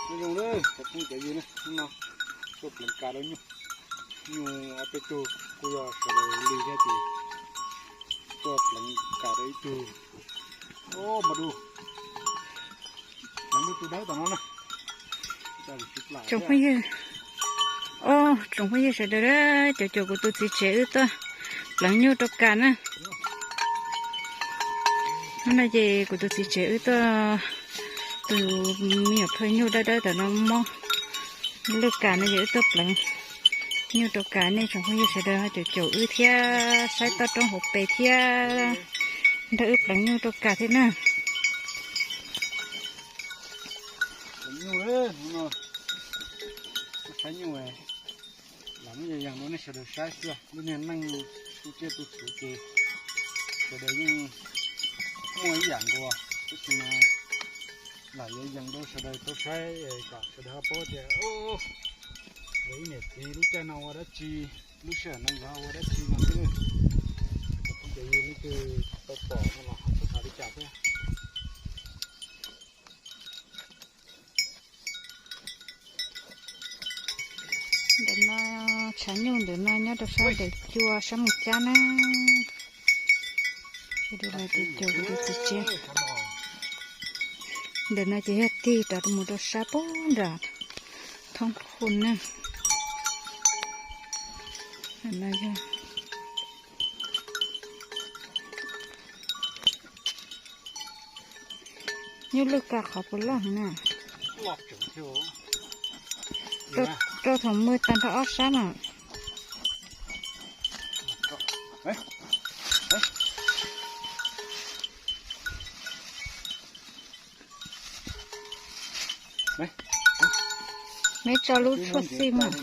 Nyob zoo na cov phooj cov ywg na, hnub no tuaj pleev kas rau nyuj, nyuj ob peb tug, kuj yog sawv daws li thiab ces tuaj pleev kas rau ib tug. Mas du, pleev rau tus dawb tom no na. Tsoom phooj ywg, tsoom phooj ywg sawv daws, caum caum kuv tus txiv tsev wb tuaj pleev nyuj rau kas na. Hnub no ces kuv tus txiv tsev wb tuaj, tus me nyuam phawj nyuj dawb dawb tom no mob lwj kas no ces wb tuaj pleev nyuj rau kas, nej tsoom phooj ywg sawv daws ho caum caum wb thiab saib toj roob hauv pes thiab nrog wb pleev nyuj rau kas thiab na. Pleev nyuj, hnub no saib nyuj, lam muab yas yas rau nej sawv daws saib xwb. Lub niag neej tu tsiaj tu txhuv ces sawv daws yeej muaj ib yam nkaus, tab sis mas lam yas yas rau sawv daws tau saib kom sawv daws ho paub tias ua ib niam txiv lub caij no ua dab tsi, lub sij hawm no nkawd ho ua dab tsi no xwb. Cov phooj cov ywg leej twg tau pom no los ho txhob xav li cas thiab. Ntawm no, tshav nyuj ntawm no nyob rau sab ntawm cua sab Moos Cab na. Sawv daws los caum kuv tus txiv tsev. Ntawm no ces yog tig rov mus rau sab pem nram thoob khu na. Ntawm no yog nyuj lwj kas qhov puas loj heev na. Rau thaum mws tag nrho ob sab mas. Neb tso lub tshuaj xij mas.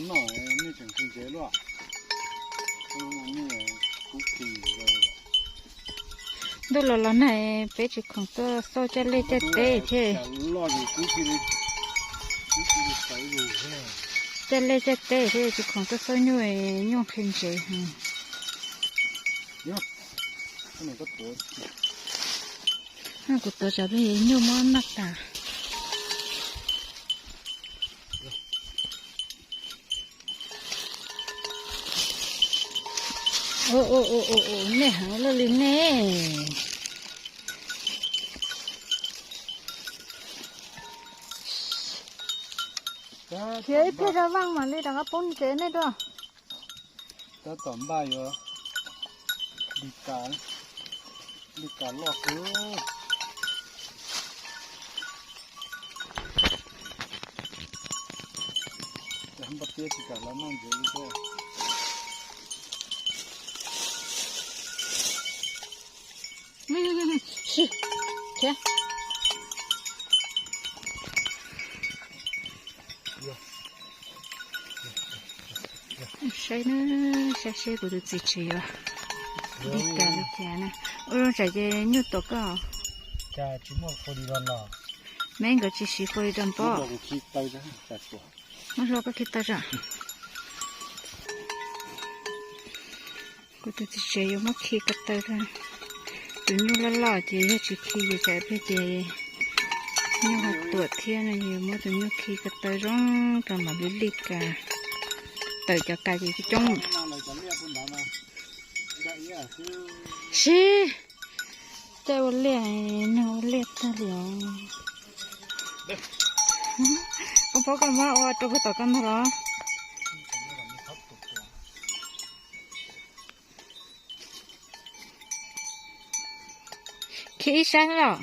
Ntuj los los nag peb tsis khoom tuaj xauj caij liaj caij teb thiab. Caij liaj caij teb thiab tsis khoom tuaj xauj nyuj, nyuj qhia ntsev. Kuv tuav tsam peb nyuj muab noj tas. Nej heev luaj li nej. Khiav ib pliag rau vaj mam li rov qab poob ntsev nej dua. Tab tom npaj yuav li kas, li kas loj kawg. Cov npaj tiab tsis kam los noj ntsev li thiab. Saib na, saib seb kuv tus txiv tsev yuav li cas li cas na. Ua zoo tsam ces nyuj tuam koj. Cas tsis muaj fo li los. Meb nkawd tsis siv fo li rau npoj. Muab hlo koj khi taw zam. Kuv tus txiv tsev yuav muab khi ko taw. Tus nyuj loj loj ces yog tsis khi ces tsam plig ces nyuj ho tuam thiab no, yuav muab tus nyuj khi ko taw zoo rau mam li li kas. Tawm cov kas ces coob. Sib, caij ua liaj, nag ua liaj tag li os. Ua pab koj muab ua rau puag tom koj ntag los? Khi ib sab los.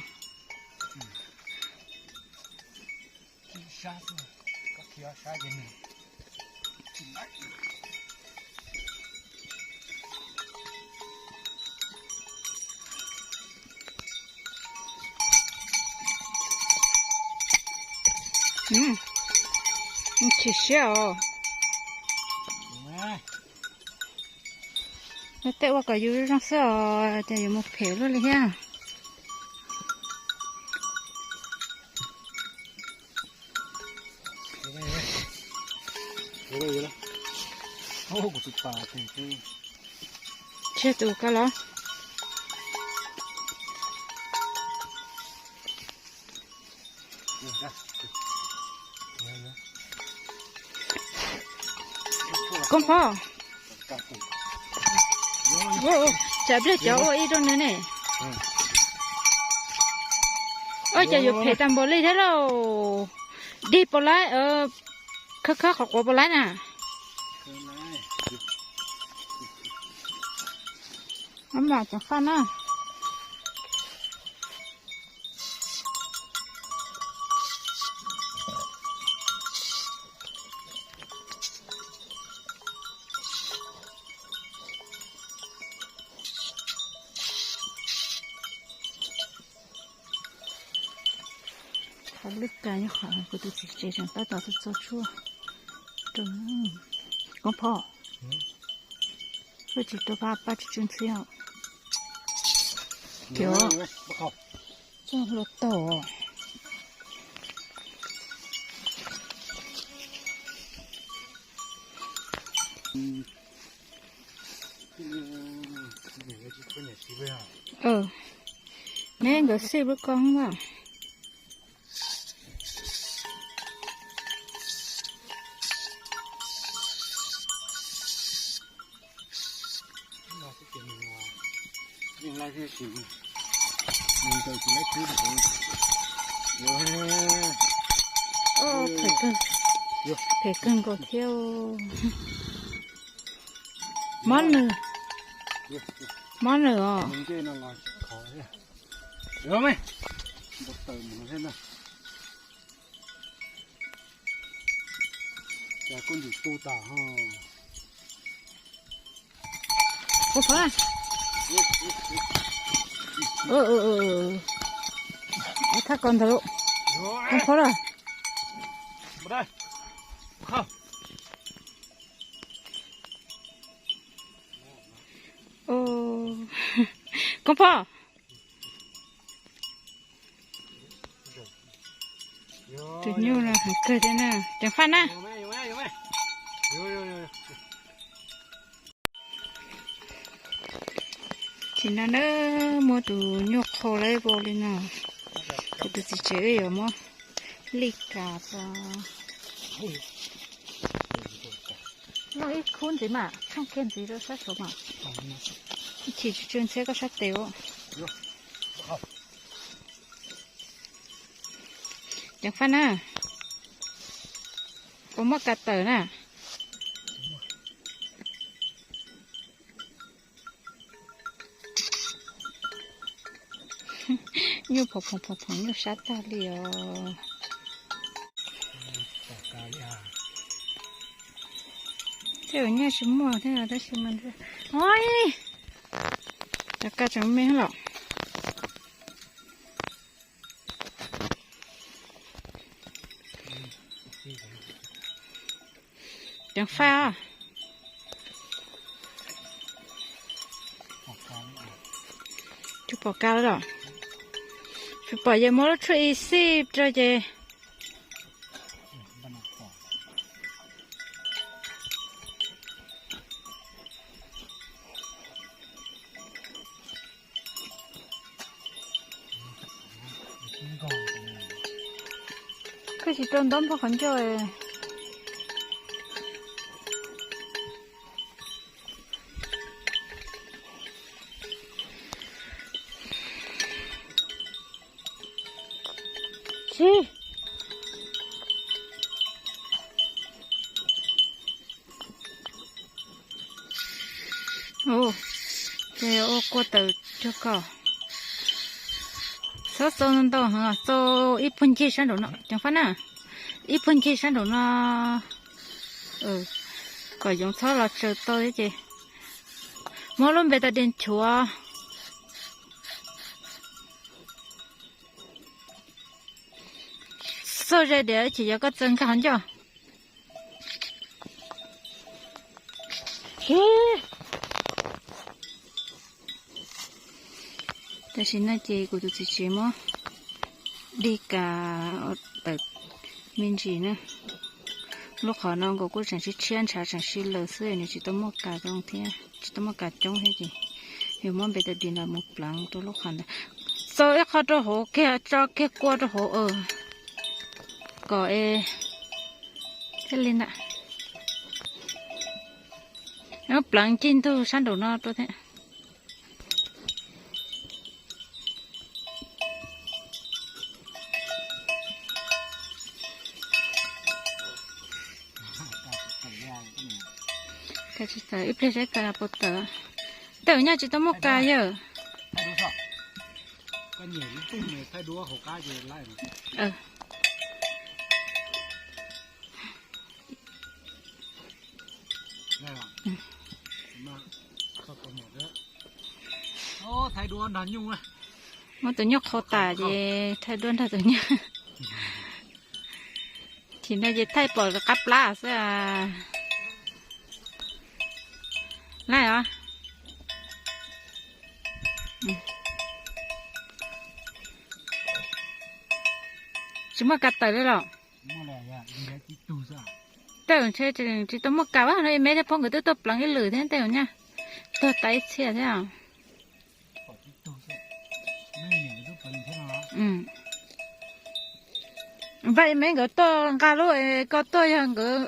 Chim siab os. Tej ua kom yus zoo xwb os, ces yuav mus phem luaj li thiab. Tseg tus koj los. Koob Phob, tsam pliag cov ua ib rau nws ne. Ua cas yuav phem tag npaum li thiab lauj? Dig puas laib, khawb khawb qhov quav puas laib na? Mam ceev faj na. Qhov lwj kag nyob qhov kuv tus txiv tsev tseem tab tom txo tshuaj rau. Koob Phob, koj tsis rau pab pab tsis tsw ntxhiab. Cov txog hluas taum. Neb nkawd xij lub koj hoob vaj. Phem kawg nkaus thiab. Mob nws, mob nws os. Thaj ko ntawd, Koob Phob lawm. Koob Phob, tus nyuj no heev kawg thiab na, ceev faj na. Tam sim no na, muab tus nyuj qhau lawm ib vau li no, kuv tus txiv tsev wb yuav muab li kas tso. Muaj ib khub ntxiv mas tshooj kiag ntxiv rau sab saud mas, ib chim tsw tsw ntxhiab koj sab tes os. Ceev faj na, puas muaj kas tawm na? Nyuj phoom phoom phoom phoom nyuj sab tag li os. Tej zaum nyuj tsis muaj thiab tab sis mas, ov, cov kas tseem me los. Ceev faj os. Tsis pom kas lawm los? Tsis pom ces muab lub tshuaj ib xij rau ces. Koj tsis rau ntaub npog qhov ncauj. Tsis, ces ua kua tawm cuag koj. Txhob txaus ntau heev, txaus ib puag ncig sab nraum no, ceev faj na. Ib puag ncig sab nraum no, kom yoov txhob los tsaws tau thiab ces muab lub npe tau di nchuav. Xauj ze diam ces yog koj txawj nkag qhov ncauj. Tam sim no ces kuv tus txiv tsev muab di kas tawm me ntsis na. Lub qhov no nkaus kuj tseem tshiab tshiab ntshav tseem si lawm xwb, nws tsis tau muaj kas zoo thiab, tsis tau muaj kas coob thiab ces yus muab npe tau di los mus pleev rau lub qhov ntawd. Txaus ib qho rau hauv kiag, tso kiag kua rau hauv, kom es Li ntawd, pleev cig ntug sab nraum no rau thiab. Ib pliag saib puas tawm. Tej zaum nyaj tsis tau muaj kas yawg. Muab tus nyuj qhau tas ces thaij duab nrog tus nyuj. Chim no ces thaij pom qab plab xwb. Laij os. Tsis muaj kas tawm li los? Tej zaum ntshe tsis tau muaj kas no, ib me thiab phob nkawd twb tuaj pleev ib lwm thiab tej zaum nyaj tuag tas ib txhia thiab. Npaj ib me nkawd tuaj nqa lub ko tuaj yog nkawd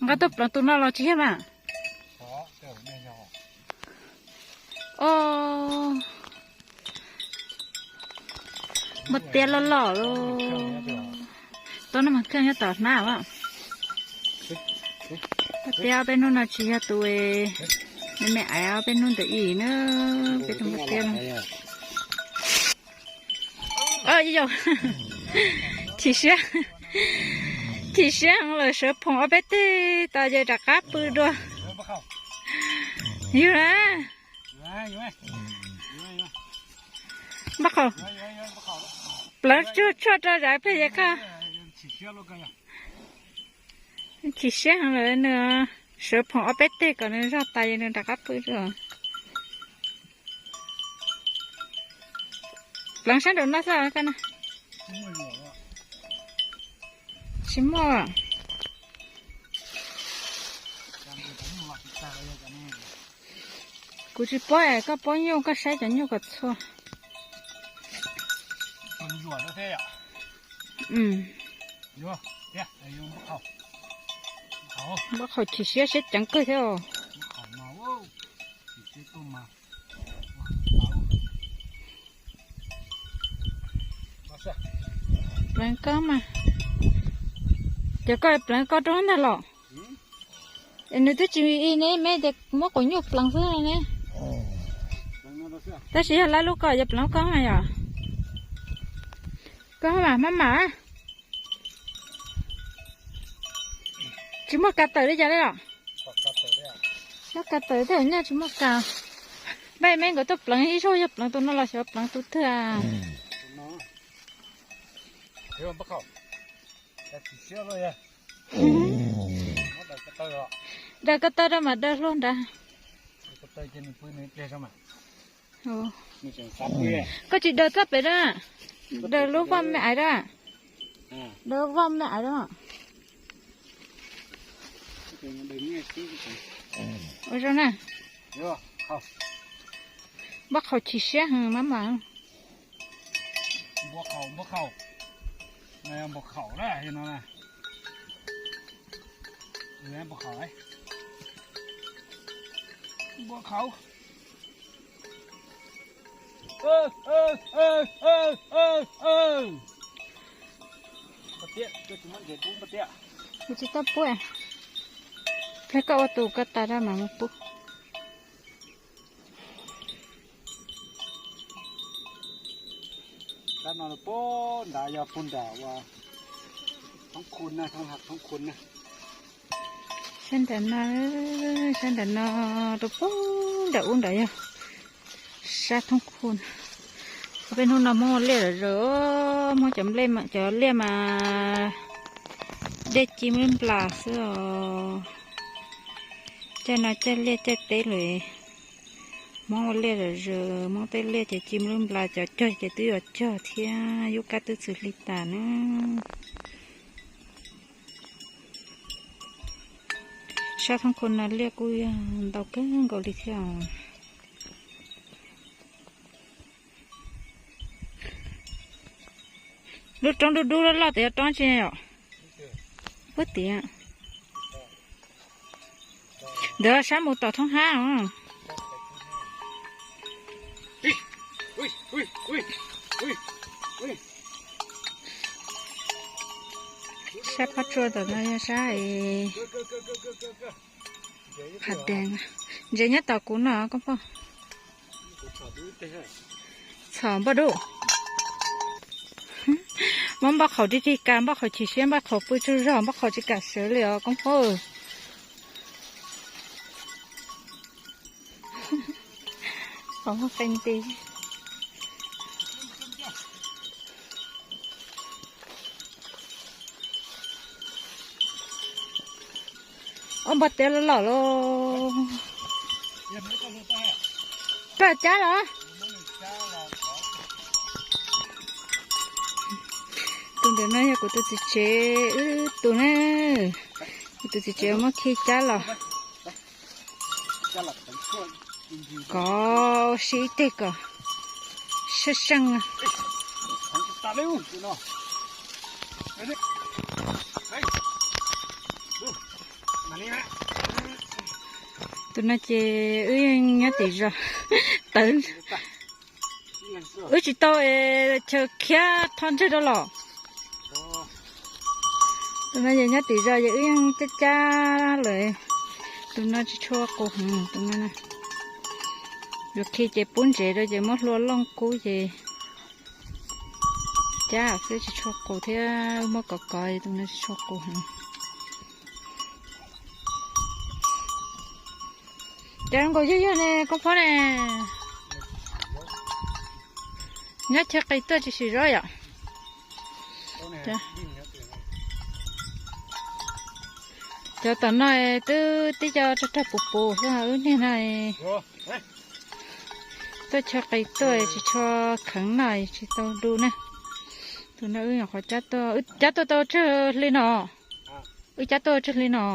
nqa tuaj pleev tus no los tsis yog mas. Muaj tiab loj loj li. Tau noj mas kheej nyob tom hnab. Tiab ob peb hnub no tsis yog tus me me aiv ob peb hnub ntawd ib na, peb tug muaj tiab no. Chim siab, chim siab heev lawm, sawv phoom ob peb teg tas ces rov qab pw dua. Yug na, npaj qhov pleev tsuag tsuag rau zam pliag ces koj. Chim siab heev lawm nws, sawv phoom ob peb teg kom nws zog tas ces nws rov qab pw dua. Pleev sab nraum no xwb koj na. Tsis muaj. Kuv tsis paub, koj paub nyuj koj saib cov nyuj kom txhua. Npaj qhov chim siab siab ceev kawg thiab os. Pleev koj mas, ces koj pleev koj rau ntag los. Es nws twb tsis ib ne, me tias muab quav nyuj pleev xwb ne. Tab sis yog lawv lub ko yog pleev koj mas yom. Koj mas maj mam. Tsis muaj kas tawm li cas li los? Muaj kas tawm tej zaum nyaj tsis muaj kas. Npaj me nkawd tuaj pleev ib zaug, yog pleev tus no los xyov pleev tus twg. Daws ko taw rau mas daws hluaj nrad. Koj tsis daws txoj pem da, daws lub vaj me aiv da, daws vaj me aiv da. Ua zoo na. Npaj qhov chim siab heev maj mam. Kuv tsis tau pub, pliag koj ua tus ko taw rau mas mus pub. Sab no rau pem nrad yog puag nram uas thoob khu na, thoob khu na. Sab nram no, sab nram no rau pem nram ub nrad yog sab thoob khu na. Peb hnub no Hmoob ua liaj zom zaws, Hmoob cov liaj mas dej ci nplub nplas xwb os. Caij no caij liaj caij teb lawm, Hmoob ua liaj zom zaws, Hmoob tej liaj ces ci nplub nplas, cov cog ces twb yuav cog thiab, yub kab twb txwm hli tas na. Sab thoob khu no liaj kuj yog ntau kawg nkaus li thiab os. Lub roob dub dub loj loj tias yog roob tsi yom? Puag tiag. Ntawd sab mus tom thoob hab os. Sab pob tsuas tom no yog sab ha dees. Ntses nyob tom kuv no koob phooj. Txhom npaj dub. Muab npaj qhaum tig tig kas, npaj qhaum chim siab, npaj qhaum pw tsaug zog, npaj qhaum tsis kam sawv li os koob phooj. Qhaum muaj qee nti. Ob npog tiab los lawm. Koj cab los. Tus ntawm no yog kuv tus txiv tsev wb tus na. Kuv tus txiv tsev muab khi cab los. Kov si ib teg kom sab seej. Tus no ces wb yeej nyob tim zos tawv. Wb tsis tau chaw khiav thov ntseg rau los. Tus no ces nyob tim zos ces wb yeej cab cab lawm. Tus no tsis tshua qus heev tus no. Yuav khi ces pub ntsev rau ces muab hlua looj kub ces cab xwb tsis tshua qus thiab, muab kov kov tus no tsis tshua qus heev. Cov nkaus yog yog ne koob phob ne. Nyob chaw qis tuaj tsis sim zaub yom. Cov tom no twb tib co rog rog puv puv xwb, wb niag no tuaj chaw qis tuaj tsis tshua kheev noj tsis tau du na. Tus no wb nyuam qhuav cab tuaj, wb cab tuaj tau tsawg hli no? Wb cab tuaj tsawg hli no?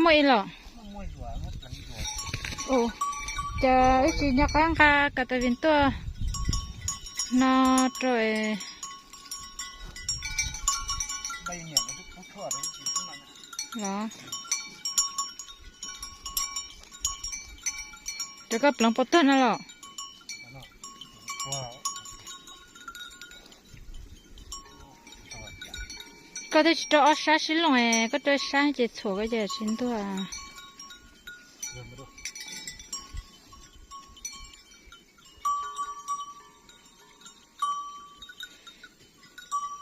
Muaj ib los. Ces wb tsis nco qab nqa kas tas vin tuaj no rau los. Rau koj pleev puas tuag no los? Koj twb tsis rau ob sab sib looj, koj rau sab ces txhuam koj ces tsis ntuag.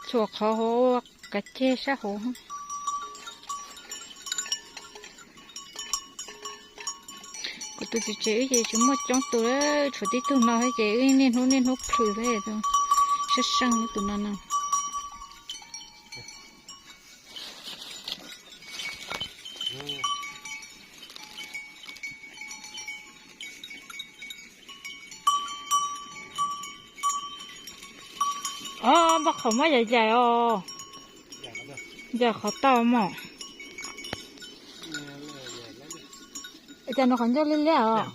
Txhuam qhov hauv kav ceg sab hauv. Kuv tus txiv tsev wb ces tsis muaj coob tus, tshuav tib tug no xwb ces wb niaj hnub niaj hnub plhws xwb, sab seej tus no no. Ob npaj qhov muab yam yam os, yam qhov tau mog. Cas nws qhov ncauj liab liab os.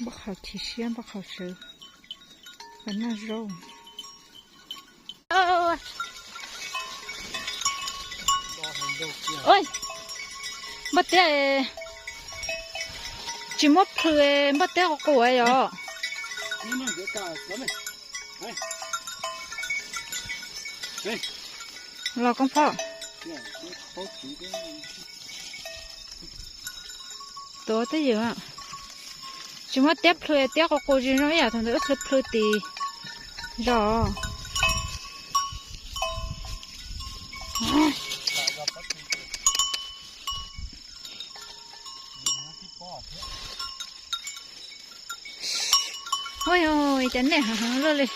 Npaj qhaum chim siab, npaj qhaum sawv, noj zaub. Npaj tiab, tsis muab plhws, npaj tiab qus qus yom. Los koob phob. Tuav twj ywm, tsis muab tiab plhws, tiab qus qus tsis zoo ib yam thaum ntawd wb plhws plhws tim zos. Ua cas nej heev heev luaj li.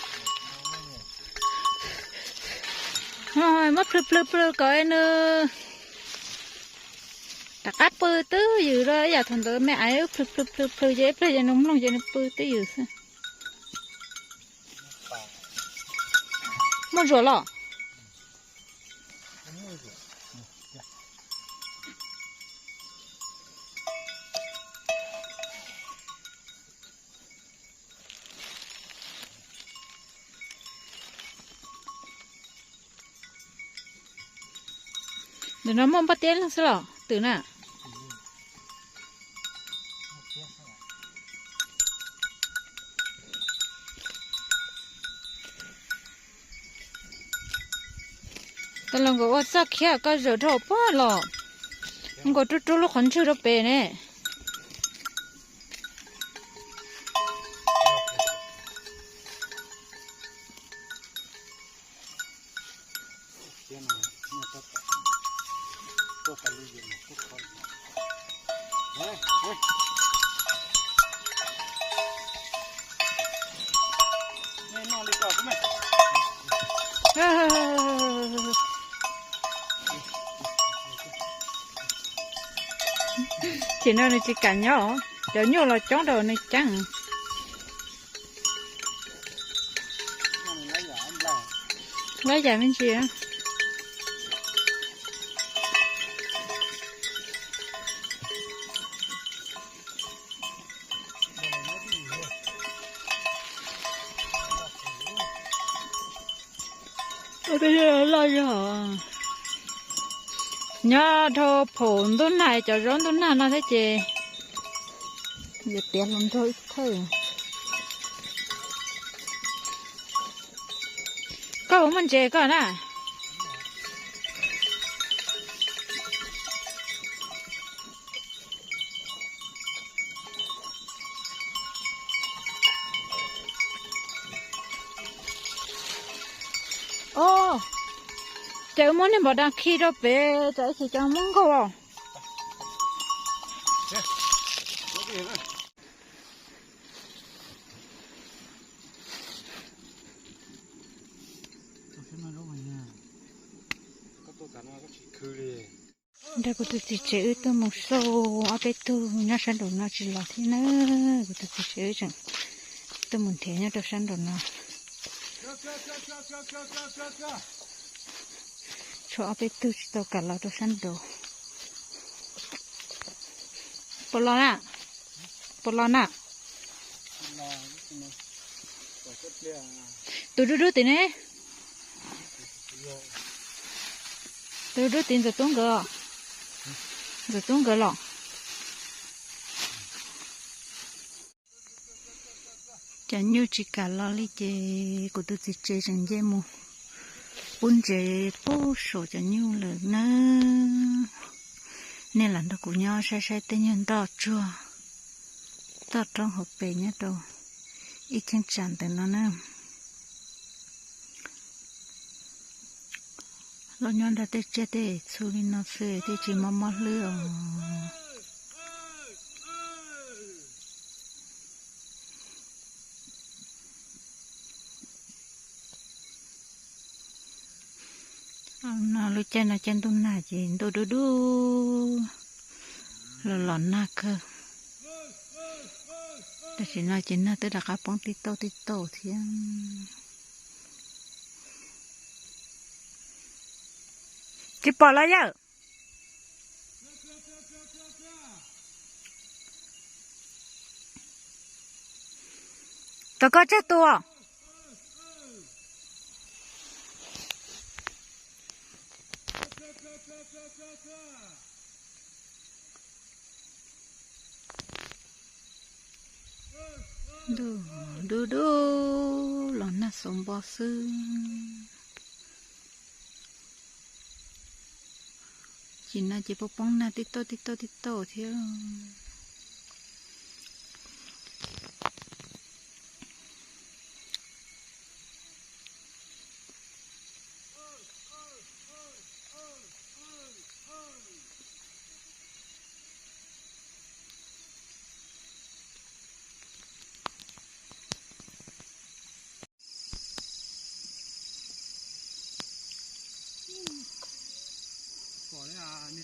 Muab plhws plhws plhws kom nws rov qab pw twb ywm lawm, yam thaum ntawd me aiv wb plhws plhws plhws plhws ces ib pliag ces nws mloog ces nws pw twb ywm xwb. Muaj ntsuas los? Ntawm no muaj npaj tiab leeg xwb los twm na. Tau los nkaus ua txoj khiab koj zawm dhau puag los, nkaus rub rub lub qhov ntswg rau pem ne. Ces no nws tsis kam nyob, cov nyuj los coob rau nws ceeb. Lab yam me ntsis. Loj yog nyob dhau phaum ntuj nag, cov zaub ntuj nag no thiab ces yuav tiav hluas nraug ib thawj. Koj puas muaj ntses koj na? Os, ces wb muab niag npam das khi rau pem, tsam ib chim cov muab nkaug los. Nrog kuv tus txiv tsev wb tuaj mus xauj ob peb tug nyob sab nraum no tsis los thiab na. Kuv tus txiv tsev wb tseem tuaj mus nrhiav nyob rau sab nraum no. Tshuav ob peb tug tsis tau kam los rau sab nraud. Puas los na? Puas los na? Tus dub dub tim ne? Tus dub tim Ntxawm Tub nkawd, Ntxawm Tub nkawd los. Cov nyuj tsis kam los li ces kuv tus txiv tsev tseem nce mus pub ntsev pub saum cov nyuj lawm na. Nej lam nrog kuv nyob saib saib tej nyuag ntoj tsuag toj roob hauv pes nyob rau ib cheeb tsam ntawm no na. Los nyob nrog tej tsiaj tej txhu li no xwb thiaj tsis mob mob hlwb os. No lub caij no caij ntuj nag ces ntuj dub dub los los nag kawg. Tam sim no ces nag twb rov qab poob tib tauj tib tauj thiab. Tsis pom los yawm? Tom koj tsag tua. Ntuj dub dub los nag xauv npo xwb. Ces no ces poob poob nag tib tauj tib tauj tib tauj thiab.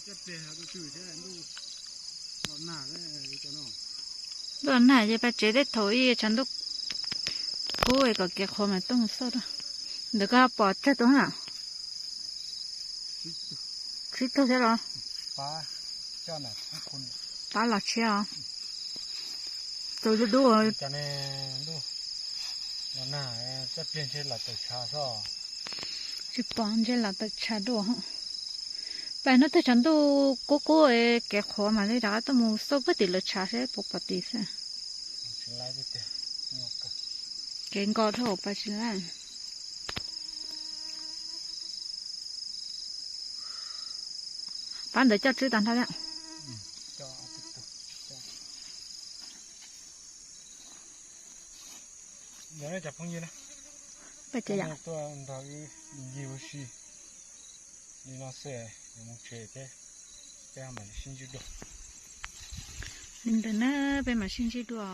Ntuj los nag ces pab tsev tej thaum ub tshav ntuj kub kom kev qhuav mas tuaj mus xauj rau. Ntawm koj pom tsawg tus na? Tsib tug thiab los? Pab los tshiab os. Tus dub dub. Cov no ntuj los nag, cov pliag ntshe los tawm tshav xwb. Tsis pom, ntshe los tawm tshav dua. Pab hnub twg tshav ntuj kub kub kev qhuav mas li rov qab tuaj mus xauj puag tim lawv tshav seb puas pom tid xwb. Kev nkos dhau pab tsis laj. Pab ntawd coj tswb tag nrho thiab. Cov phooj ywg na, peb tuaj nrog wb ncig ua si li no xwb, yuav mus tsev thiab, peb mam li sib ntsib dua. Li ntawd na, peb mam sib ntsib dua.